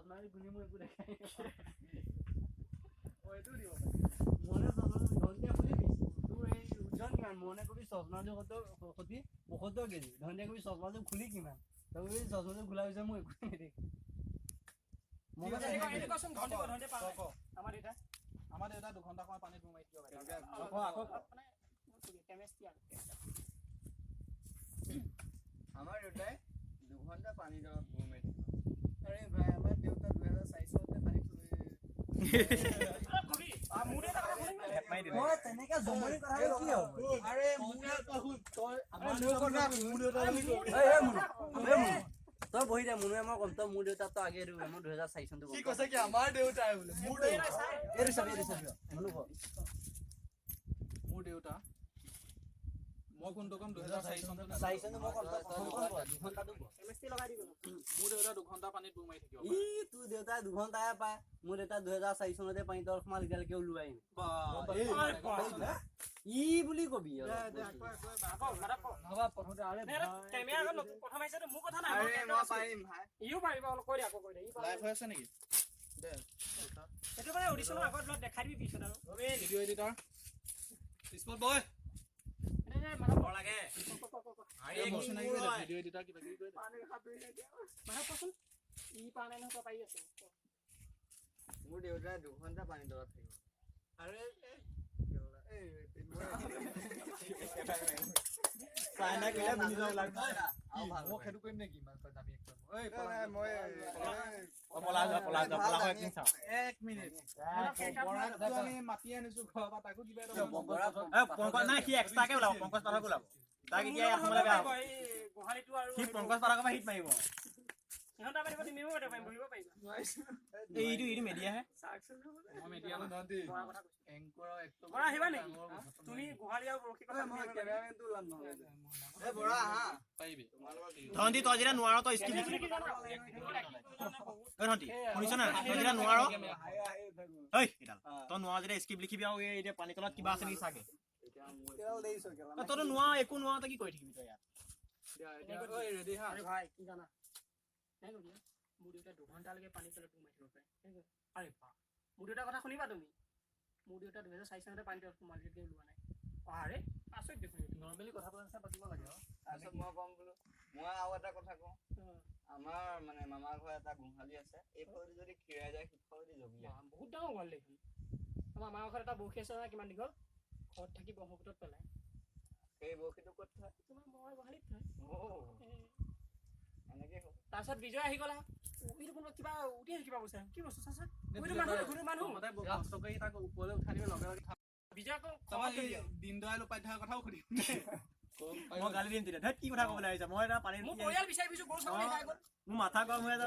চশমা খুলি মই একো দেখাই মনে ধন্দিয়া খুলিবি তোৰ এই ওজন কিমান মনে কবি চশমাযোৰ সতি 75 কেজি ধন্দিয়া কবি চশমাযোৰ খুলি কিমান তই কবি চশমাযোৰ খোলাৰ পিছত মই একোৱে নেদেখো। আমাৰ দেউতা 2 ঘণ্টা সময় পানীত বুৰ মাৰি থাকিব পাৰে। আমাৰ দেউতাই 2 ঘণ্টা পানী তলত বুৰ মাৰি থাকিব। আৰে ভাই আমাৰ দেউতা 2004 চনতে পানীত তই বহি দে মুনুৱে মই কম তই মোৰ দেউতাক তই আগে মই 2004 চনটো কি কৈছে কি আমাৰ দেউতাই বোলে মোৰ দেউতা এইটো চাবি এইটো চাবি মুনু ক মোৰ দেউতা মই কোনটো কম 2004 চনটো 4 চনটো মই কম তই প্ৰথম ক 2 ঘণ্টাটো ক এমএসটি লগাই দিবি মোৰ দেউতা 2 ঘণ্টা পানীত বুৰ মাৰি থাকিব। ই তোৰ দেউতা 2 ঘণ্টাহে পায় মোৰ দেউতা 2004 চনতে পানী তলত সোমাল এতিয়ালৈকে ওলোৱাই নাই। ই বুলি কবি মোৰ দেউতাই 2 ঘণ্টা পানী তলত থাকিব। আৰে পংকজ পাঠকৰ পৰা হিট মাৰিব। ধনটি তই যেতিয়া নোৱাৰ তই স্কিপ লিখিবি। ধনটি শুনিছ নাই তই যেতিয়া নোৱাৰ ঐ এডাল তই নোৱাৰ যেতিয়া স্কিপ লিখিবি আৰু এই এতিয়া পানী তলত কিবা আছে নেকি চাগে তইতো নোৱাৰ একো নোৱাৰ তই কি কৰি থাকিবি তই ইয়াত। মোৰ দেউতা 2 ঘণ্টালৈকে পানী তলত বুৰ মাৰি থাকিব পাৰে। আৰে বা মোৰ দেউতাৰ কথা শুনিবা তুমি মোৰ দেউতা 2004 চনতে পানী তলত সোমাল এতিয়া ওলোৱা নাই। আৰে আচৰিত দেখোন নৰ্মেলি কথা পতা পাতিব লাগে। তাৰপিছত মই কম বোলো মই আৰু এটা কথা কওঁ আমাৰ মানে মামাৰ ঘৰত এটা গোহালি আছে এইফালেদি যদি খীৰাই যায় সিফালেদি জগিলে বহুত ডাঙৰ গোহালি দেখোন। আমাৰ মামাৰ ঘৰত এটা বৰশী আছে নহয় কিমান দীঘল ঘৰত থাকি ব্ৰহ্মপুত্ৰত পেলায়। সেই বৰশীটো ক'ত থয়? তোমাৰ মামাৰ গোহালিত থয়। তাৰপিছত বিজয় আহি গ'ল এইটো কোনোবা কিবা উঠি আহিছে কিবা বস্তু কি বস্তু চাচা মানুহ দীনদয়াল উপাধ্যায়ৰ কথাও সুধিম মই গালি দিম তেতিয়া। ধেত কি কথা ক'বলৈ আহিছা মই এটা পানী মোৰ পৰিয়াল বিচাৰি ফুৰিছো গৰু ছাগলী খাই গ'ল মোৰ মাথা গৰম হৈ আছে।